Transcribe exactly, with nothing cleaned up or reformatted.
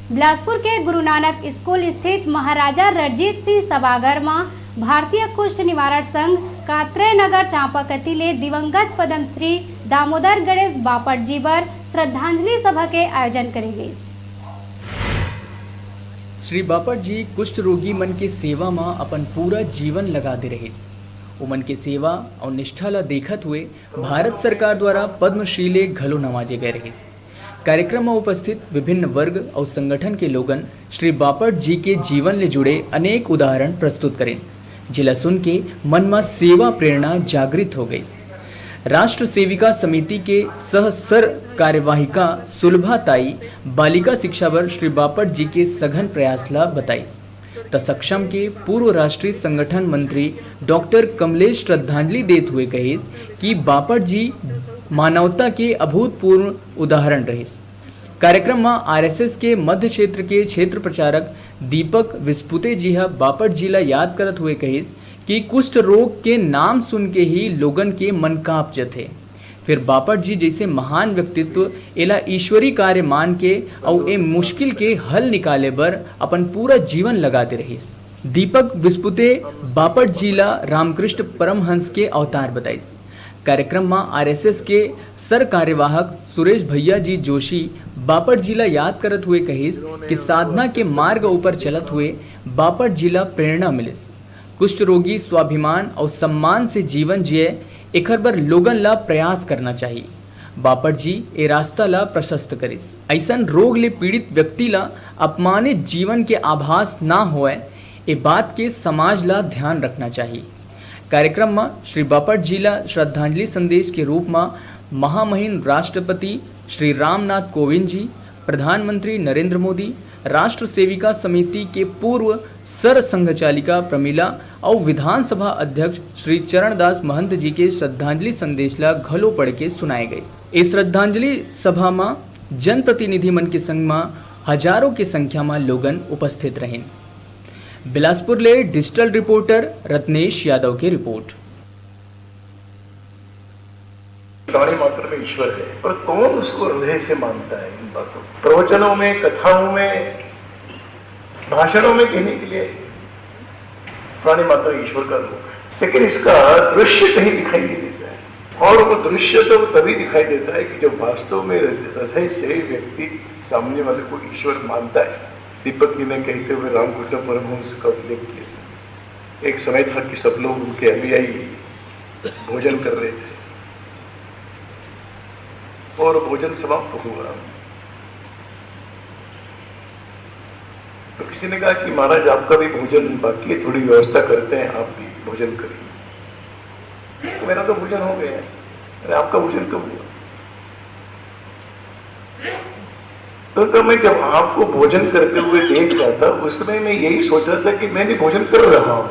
बिलासपुर के गुरु नानक स्कूल स्थित महाराजा रणजीत सिंह सभागार म भारतीय कुष्ठ निवारण संघ कात्रे नगर चांपा कति ले दिवंगत पद्मश्री दामोदर गणेश बापट जी बर श्रद्धांजलि सभा के आयोजन करे गइस। श्री बापट जी कुष्ठ रोगी मन के सेवा म अपन पूरा जीवन लगा दे रहिस। उमन के सेवा अउ निष्ठा ल देखत हुए भारत सरकार द्वारा पद्मश्री ले घलो नवाजे गए रहिस। कार्यक्रम म उपस्थित विभिन्न वर्ग अउ संगठन के लोगन श्री बापट जी के जीवन ले जुड़े अनेक उदाहरण प्रस्तुत करिन, जेला सुन के मन म सेवा प्रेरणा जागृत हो गइस। राष्ट्र सेविका समिति के सह सर कार्यवाहिका सुलभा ताई बालिका शिक्षा बर श्री बापट जी के सघन प्रयास ला बताइस। त सक्षम के पूर्व राष्ट्रीय संगठन मंत्री डॉक्टर कमलेश श्रद्धांजलि देत हुए कहिस कि बापट जी मानवता के अभूतपूर्व उदाहरण रहिस। कार्यक्रम म आरएसएस के मध्य क्षेत्र के क्षेत्र प्रचारक दीपक विस्पुते जी ह बापट जी ला याद करत हुए कहिस कि कुष्ठ रोग के नाम सुन के ही लोगन के मन कांप जथे। फिर बापट जी जैसे महान व्यक्तित्व एला ईश्वरी कार्य मान के अउ ए मुश्किल के हल निकाले बर अपन पूरा जीवन लगा दे रहिस। दीपक विस्पुते बापट जी ला रामकृष्ण परमहंस के अवतार बताइस। कार्यक्रम म आरएसएस के सर कार्यवाहक सुरेश भैया जी जोशी बापट जी ला याद करत हुए कहिस कि साधना के मार्ग ऊपर चलत हुए बापट जी ला प्रेरणा मिलिस। कुष्ठ रोगी स्वाभिमान अउ सम्मान से जीवन जिए, एखर बर लोगन ला प्रयास करना चाही। बापट जी ए रास्ता ला प्रशस्त करिस। अइसन रोग ले पीड़ित व्यक्ति ला अपमानित जीवन के आभास ना होवय, ए बात के समाज ला ध्यान रखना चाही। कार्यक्रम म श्री बापट जी ला श्रद्धांजलि संदेश के रूप म महामहिम राष्ट्रपति श्री रामनाथ कोविंद जी, प्रधानमंत्री नरेंद्र मोदी, राष्ट्र सेविका समिति के पूर्व सर संघचालिका प्रमिला अउ विधानसभा अध्यक्ष श्री चरणदास महंत जी के श्रद्धांजलि संदेश ला घलो पढ़ के सुनाए गइस। ए श्रद्धांजलि सभा म जनप्रतिनिधि मन के संग म हजारों के संख्या म लोगन उपस्थित रहिन। बिलासपुर ले डिजिटल रिपोर्टर रत्नेश यादव के रिपोर्ट। प्राणी मात्र में ईश्वर है, पर कौन उसको हृदय से मानता है? इन बातों को प्रवचनों में, कथाओं में, भाषणों में कहने के लिए प्राणी मात्र ईश्वर का रूप है, लेकिन इसका दृश्य कहीं दिखाई नहीं देता है। और वो दृश्य तो तभी दिखाई देता है कि जब वास्तव में हृदय से व्यक्ति सामने वाले को ईश्वर मानता है। दीपक जी ने कहते हुए रामकृष्ण परमहंस का उल्लेख किया। एक समय था कि सब लोग उनके अनुयायी भोजन कर रहे थे और भोजन समाप्त हुआ तो किसी ने कहा कि महाराज, आपका भी भोजन बाकी है, थोड़ी व्यवस्था करते हैं, आप भी भोजन करिए। तो मेरा तो भोजन हो गया है। अरे, आपका भोजन कब हुआ? तो, तो मैं जब आपको भोजन करते हुए देख रहा था, उस समय मैं यही सोच रहा था कि मैं भी भोजन कर रहा हूं।